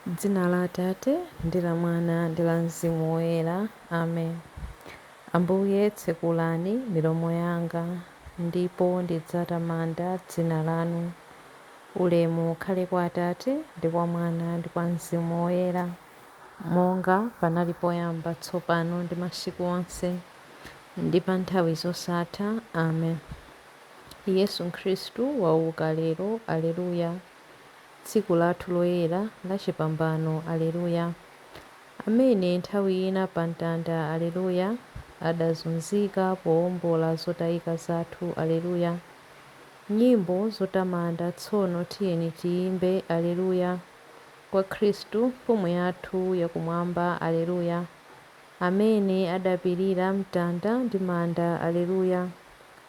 M'dzina la Atate, ndi la Mwana, ndi la Mzimu Woyera. Amen. Ambuye, tsekulani milomo yanga, ndipo ndidzatamanda dzina lanu. Ulemu ukhale kwa Atate, ndi kwa Mwana, ndi kwa Mzimu Woyera, monga panali poyamba, tsopano, ndi masiku onse, ndi pa nthawi zosatha. Amen. Yesu Khristu wauka lero, Alleluya. Tsiku lathu loyera la chipambano, Alleluya. Amene nthawi ina pa mtanda, Alleluya, adazunzika powombola zotayika zathu, Alleluya. Nyimbo zotamanda tsono tiyeni tiyimbe, Alleluya, kwa Khristu Mfumu yathu yakumwamba, Alleluya. Amene adapirira mtanda ndi manda, Alleluya,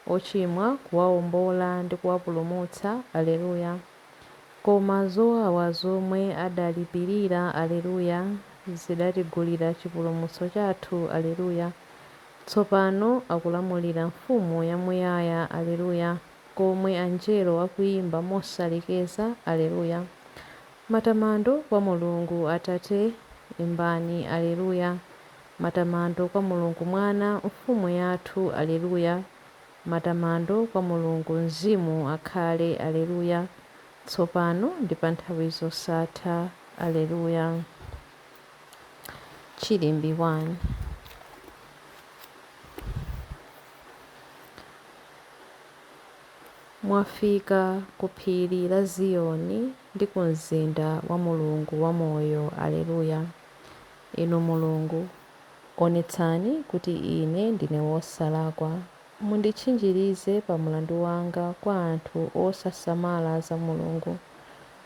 ochimwa kuwawombola ndi kuwapulumutsa, Alleluya. Koma zowawa zomwe adalipirira, Alleluya, zidatigulira chipulumutso chathu, Alleluya. Tsopano akulamulira Mfumu yamuyaya, Alleluya, komwe anjelo akuyimba mosalekeza, Alleluya. Matamando kwa Mulungu Atate, imbani Alleluya. Matamando kwa Mulungu Mwana, Mfumu yathu, Alleluya. Matamando kwa Mulungu Mzimu akhale, Alleluya, tsopano ndi pa nthawi zosatha. Alleluya. Chilimbi 1. Mwafika ku phiri la Ziyoni ndi ku mzinda wa Mulungu wamoyo, Alleluya. Inu Mulungu, onetsani kuti ine ndine wosalakwa. Munditchinjirize pa mlandu wanga kwa anthu osasamala za Mulungu.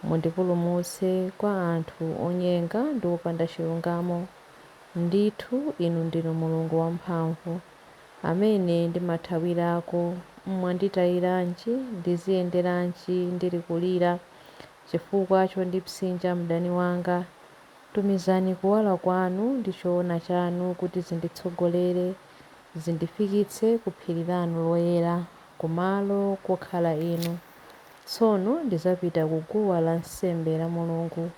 Mundipulumutse kwa anthu onyenga ndi opanda chilungamo. Ndithu inu ndinu Mulungu wamphamvu, amene ndimathawirako. Mwanditayiranji, ndiziyenderanji ndili kulira, chifukwa chondipsinja mdani wanga? Tumizani kuwala kwanu ndi choona chanu kuti zinditsogolere, zindifikitse ku phiri lanu loyera, kumalo kokhala inu. Tsono ndidzapita ku guwa lansembe la Mulungu,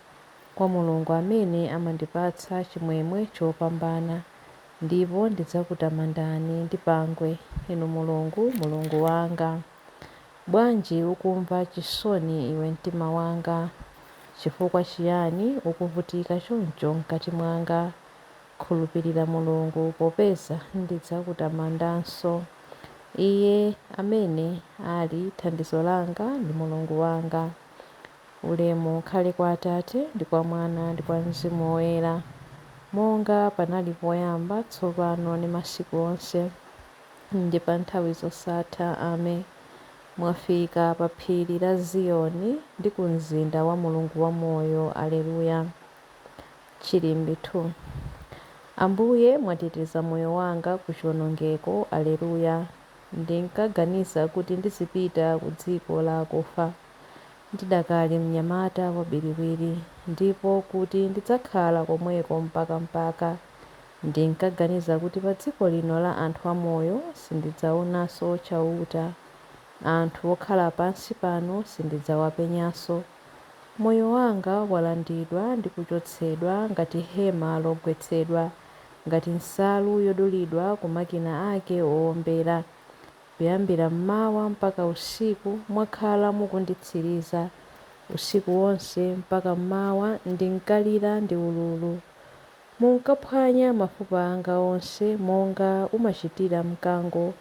kwa Mulungu amene amandipatsa chimwemwe chopambana, ndipo ndidzakutamandani ndi pangwe, inu Mulungu, Mulungu wanga. Bwanji ukumva chisoni iwe mtima wanga? Chifukwa chiyani ukuvutika choncho mkati mwanga? Khulupirira Mulungu, popeza ndidzakutamandanso. Iye amene ali thandizo langa ndi Mulungu wanga. Ulemu ukhale kwa Atate, ndi kwa Mwana, ndi kwa Mzimu Woyera, monga panali poyamba, tsopano ndi masiku onse, ndi pa nthawi zosatha. Amen. Mwafika pa phiri la Ziyoni ndi ku mzinda wa Mulungu wamoyo, Alleluya. Chilimbi 2. Ambuye, mwateteza moyo wanga ku chiwonongeko, Alleluya. Ndinkaganiza kuti ndizipita ku dziko la akufa ndidakali mnyamata wabiriwiri, ndipo kuti ndidzakhala komweko mpakampaka. Ndinkaganiza kuti pa dziko lino la anthu amoyo sindidzaonanso Chauta, anthu okhala pansi pano sindidzawapenyanso. Moyo wanga walandidwa ndi kuchotsedwa ngati hema logwetsedwa, ngati nsalu yodulidwa ku makina ake owombera. Kuyambira mmawa mpaka usiku mwakhala mukunditsiriza, usiku wonse mpaka mmawa ndinkalira ndi ululu. Munkaphwanya mafupa anga onse monga umachitira mkango.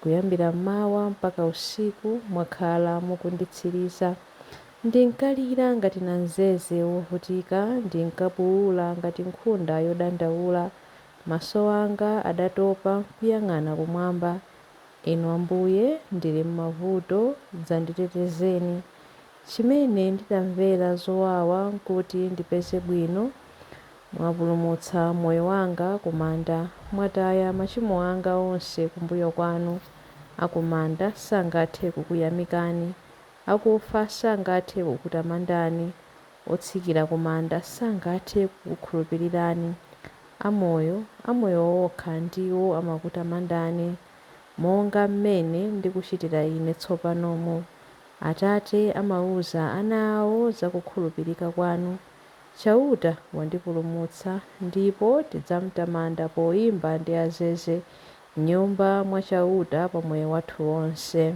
Kuyambira mmawa mpaka usiku mwakhala mukunditsiriza. Ndinkalira ngati namzeze wovutika, ndinkabuwula ngati nkhunda yodandaula. Maso anga adatopa nkuyang'ana kumwamba. Inu Ambuye, ndili m'mavuto, dzanditetezeni. Chimene ndidamvera zowawa nkuti ndipeze bwino. Mwapulumutsa moyo wanga ku manda, mwataya machimo anga onse kumbuyo kwanu. Akumanda sangathe kukuyamikani, akufa sangathe kukutamandani, otsikira kumanda sangathe kukukhulupirirani. Amoyo, amoyo okha ndiwo amakutamandani, monga mmene ndikuchitira ine tsopanomu. Atate amauza ana awo za kukhulupirika kwanu. Chauta wandipulumutsa, ndipo tidzamtamanda poimba ndi azeze m'nyumba mwa Chauta pa moyo wathu wonse.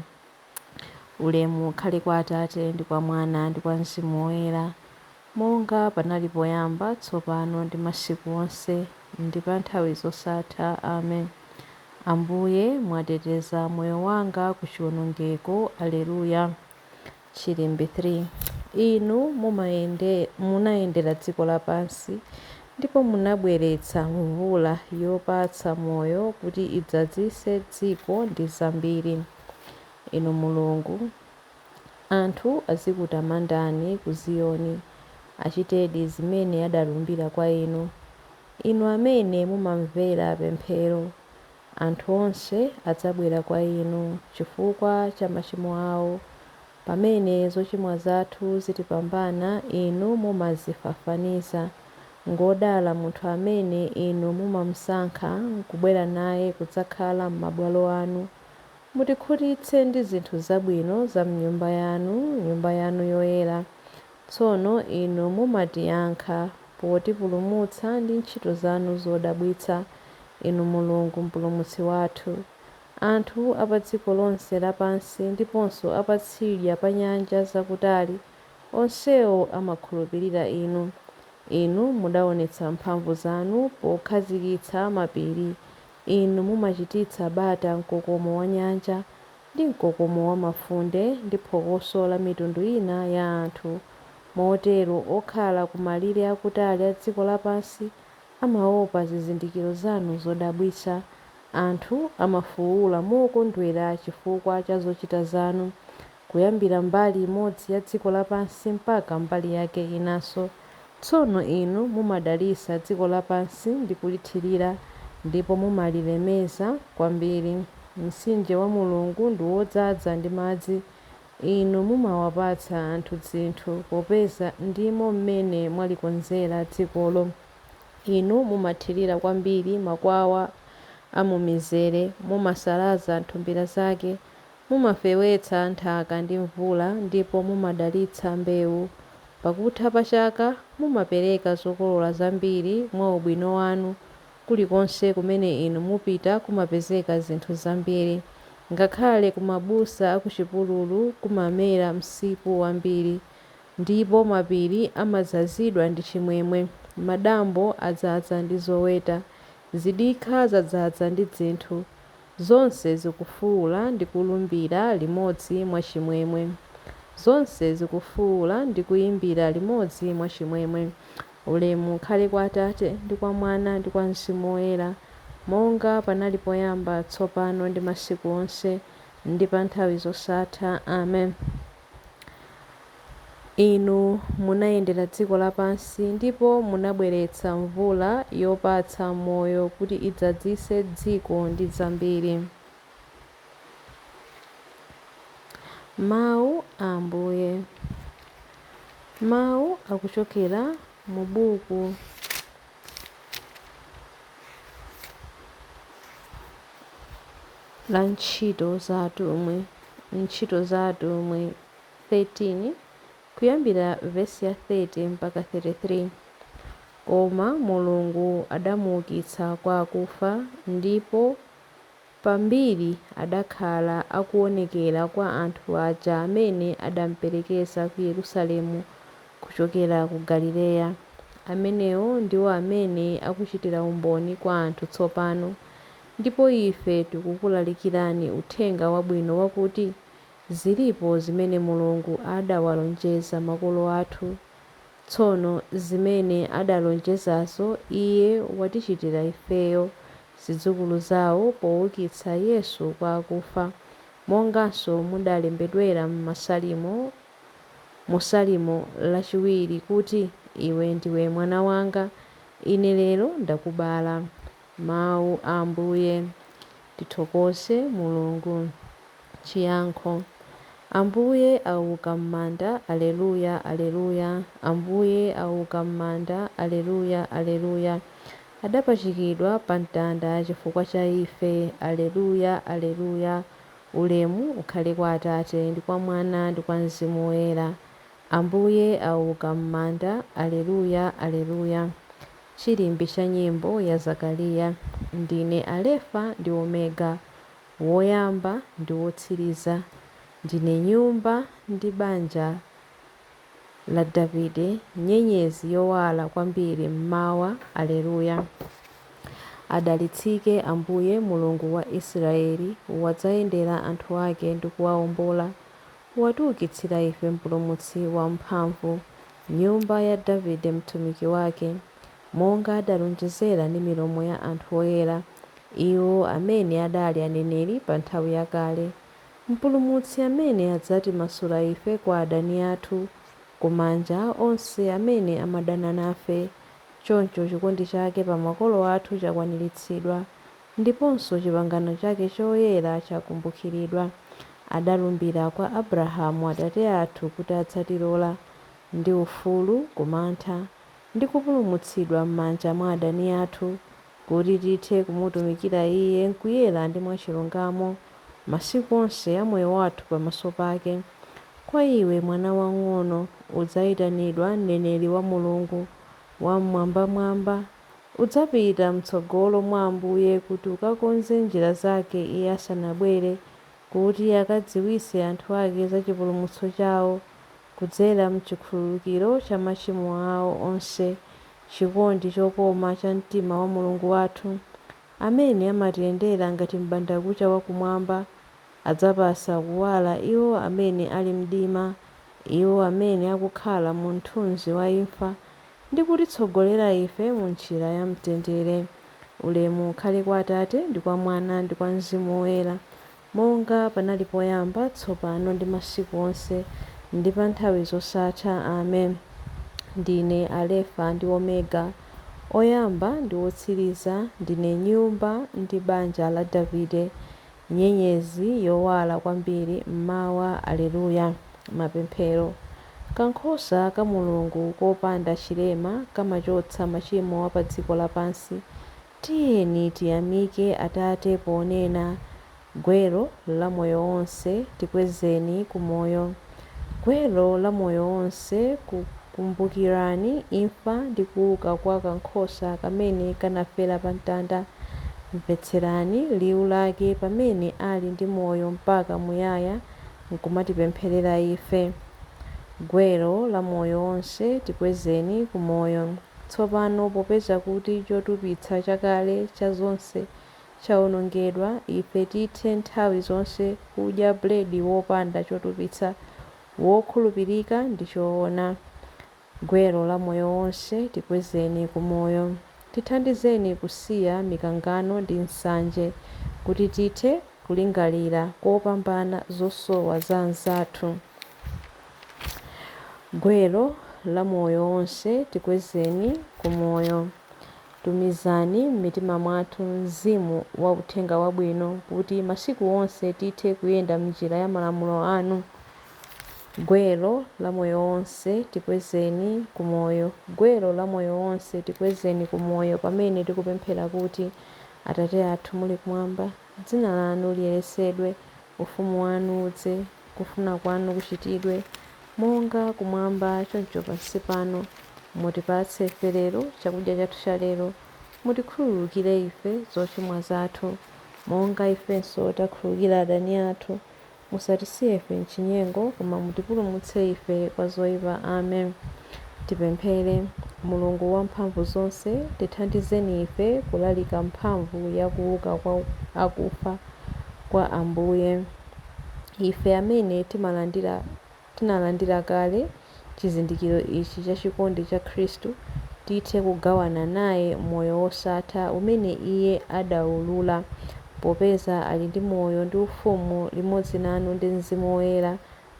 Ulemu ukhale kwa Atate ndi kwa Mwana ndi kwa Mzimu Woyera, monga panali poyamba, tsopano ndi masiku onse, ndi pa nthawi zosatha. Amen. Ambuye, mwateteza moyo wanga ku chiwonongeko. Aleluya. Chilimbi 3. Inu munayendera dziko lapansi ndipo munabweretsa mvula yopatsa moyo kuti idzazise dziko ndi zambiri. Inu Mulungu, anthu azikutamandani ku Ziyoni, achitedi zimene adalumbira kwa inu. Inu amene mumamvera pemphero, anthu onse adzabwera kwa inu chifukwa cha machimo awo. Pamene zochimwa zathu zitipambana, inu mumazifafaniza. Ngodala munthu amene inu mumamusankha nkubwera naye kudzakhala m'mabwalo anu. Mutikhutitse ndi zinthu zabwino za m'nyumba yanu, nyumba yanu yoyera. Tsono inu mumatiyankha potipulumutsa ndi ntchito zanu zodabwitsa, inu Mulungu Mpulumutsi wathu. Anthu a pa dziko lonse lapansi ndiponso a patsidya pa nyanja zakutali, onsewo amakhulupirira inu. Inu mudaonetsa mphamvu zanu pokhazikitsa mapiri. Inu mumachititsa bata mkokomo wa nyanja ndi mkokomo wa mafunde ndi phokoso la mitundu ina ya anthu. Motero okhala ku malire akutali a dziko lapansi amaopa zizindikiro zanu zodabwitsa. Anthu amafuwula mokondwera chifukwa cha zochita zanu, kuyambira mbali imodzi ya dziko lapansi mpaka mbali yake inanso. Tsono inu mumadalitsa dziko lapansi ndi kulithirira, ndipo mumalilemeza kwambiri. Mtsinje wa Mulungu ndi wodzaza ndi madzi. Inu mumawapatsa anthu zinthu, popeza ndimo mmene mwalikonzera dzikolo. Inu mumathirira kwambiri makwawa a mumizere, mumasalaza nthumbira zake, mumafewetsa nthaka ndi mvula, ndipo mumadalitsa mbewu. Pakutha pa chaka mumapereka zokolola zambiri mwa ubwino wanu. Kulikonse kumene inu mupita kumapezeka zinthu zambiri. Ngakhale ku mabusa a ku chipululu kumamera msipu wambiri, ndipo mapiri amadzazidwa ndi chimwemwe. Madambo adzaza ndi zoweta, zidikha zadzaza ndi dzinthu. Zonse zikufuwula ndi kulumbira limodzi mwachimwemwe. Zonse zikufuwula ndi kuyimbira limodzi mwachimwemwe. Ulemu ukhale kwa Atate ndi kwa Mwana ndi kwa Mzimu Woyera, monga panali poyamba, tsopano ndi masiku onse, ndi pa nthawi zosatha. Amen. Inu munayendera dziko lapansi ndipo munabweretsa mvula yopatsa moyo kuti idzazise dziko ndi zambiri. Mawu a Ambuye. Mawu akuchokera mu buku la Ntchito za Atumwi, Ntchito za Atumwi 13, kuyambira vesi ya 30 mpaka 33. Koma Mulungu adamuukitsa kwa akufa, ndipo pambiri adakhala akuonekera kwa anthu aja amene adamperekeza ku Yerusalemu kuchokera ku Galileya. Amenewo ndiwo amene akuchitira umboni kwa anthu tsopano. Ndipo ife tikukulalikirani uthenga wabwino wakuti zilipo zimene Mulungu adawalonjeza makolo athu. Tsono zimene adalonjezazo Iye watichitira ifeyo, zidzukulu zawo, poukitsa Yesu kwa akufa, monganso mudalembedwera mu Salimo lachiwiri kuti, Iwe ndiwe mwana wanga, ine lero ndakubala. Mawu a Ambuye. Tithokoze Mulungu. Chiyankho. Ambuye auka m'manda, Aleluya, Aleluya. Ambuye auka m'manda, Aleluya, Aleluya. Adapachikidwa pa mtanda chifukwa cha ife, Aleluya, Aleluya. Ulemu ukhale kwa Atate ndi kwa Mwana ndi kwa Mzimu Woyera, Ambuye auka m'manda, Alleluya, Alleluya. Chilimbi cha nyimbo ya Zakariya. Ndine Alefa ndi Omega, woyamba ndi wotsiriza. Ndine nyumba ndi banja la Davide, nyenyezi yowala kwambiri mmawa. Alleluya. Adalitsike Ambuye Mulungu wa Israeli, wadzayendera anthu ake ndi kuwawombola. Watiukitsira ife Mpulumutsi wamphamvu, nyumba ya Davide mtumiki wake, monga adalonjezera ndi milomo ya anthu oyera, iwo amene adali aneneri pa nthawi yakale. Mpulumutsi amene adzatimasula ife kwa adani athu, kumanja onse amene amadana nafe. Choncho chikondi chake pa makolo athu chakwaniritsidwa, ndiponso chipangano chake choyera chakumbukiridwa. Adalumbira kwa Abrahamu atate athu kuti adzatilola ndi ufulu kumantha, ndi kupulumutsidwa m'manja mwa adani athu, kuti tithe kumutumikira Iye m'kuyera ndi mwachilungamo masiku onse a moyo wathu pamaso pake. Kwa iwe mwana wang'ono udzayitanidwa mneneri wa Mulungu Wam'mwambamwamba. Udzapita m'tsogolo mwa Ambuye kuti ukakonze njira zake Iye asanabwere, kuti akadziwitse anthu ake za chipulumutso chawo kudzera m'chikhululukiro cha machimo awo onse, chikondi chokoma cha mtima wa Mulungu wathu, amene amatiyendera ngati m'bandakucha wakumwamba, adzapasa kuwala iwo amene ali mdima, iwo amene akukhala mu mthunzi wa imfa, ndi kutitsogolera ife mu njira ya mtendere. Ulemu ukhale kwa Atate ndi kwa Mwana ndi kwa Mzimu Woyera, monga panali poyamba, tsopano ndi masiku onse, ndi pa nthawi zosatha. Amen. Ndine Alefa ndi Omega, oyamba ndi wotsiriza. Ndine nyumba ndi banja la Davide, nyenyezi yowala kwambiri mmawa. Alleluya. Mapemphero. Kankhosa ka Mulungu kopanda chilema kamachotsa machimo a pa dziko lapansi. Tiyeni tiyamike Atate ponena, gwero la moyo wonse, tikwezeni kumoyo. Gwero la moyo wonse, kukumbukirani imfa ndi kuuka kwa kankhosa kamene kanafera pa mtanda. Mvetserani liwu lake pamene ali ndi moyo mpaka muyaya nkumatipempherera ife. Gwero la moyo wonse, tikwezeni kumoyo. Tsopano popeza kuti chotupitsa chakale cha zonse chawonongedwa, ife tithe nthawi zonse kudya buledi wopanda chotupitsa, wokhulupirika ndi choona. Gwero la moyo wonse, tikwezeni kumoyo. Tithandizeni kusiya mikangano ndi nsanje, kuti tithe kulingalira kopambana zosowa za anzathu. Gwero la moyo wonse, tikwezeni kumoyo. Tumizani m'mitima mwathu mzimu wa uthenga wabwino, kuti masiku onse tithe kuyenda m'njira ya malamulo anu. Gwero la moyo wonse, tikwezeni kumoyo. Gwero la moyo wonse, tikwezeni kumoyo pamene tikupemphera kuti, Atate athu muli kumwamba, dzina lanu liyeretsedwe, ufumu wanu udze, kufuna kwanu kuchitidwe, monga kumwamba choncho pansi pano. Mutipatse ife lero chakudya chathu cha lero. Mutikhululukire ife zochimwa zathu, monga ifenso takhululukira adani athu. Musatisiye ife m'chinyengo, koma mutipulumutse ife kwa zoyipa. Amen. Tipemphere. Mulungu wamphamvu zonse, tithandizeni ife kulalika mphamvu ya kuuka kwa akufa kwa Ambuye. Ife amene tinalandira kale chizindikiro ichi cha chikondi cha Khristu, tithe kugawana naye moyo wosatha umene Iye adawulula, popeza ali ndi moyo ndi ufumu limodzi nanu ndi Mzimu Woyera,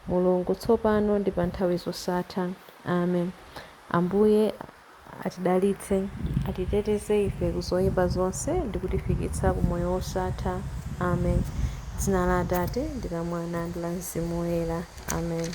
Mulungu tsopano ndi pa nthawi zosatha. Amen. Ambuye atidalitse, atiteteze ife ku zoyipa zonse ndi kutifikitsa ku moyo wosatha. Amen. Dzina la Atate ndi la Mwana ndi la Mzimu Woyera. Amen.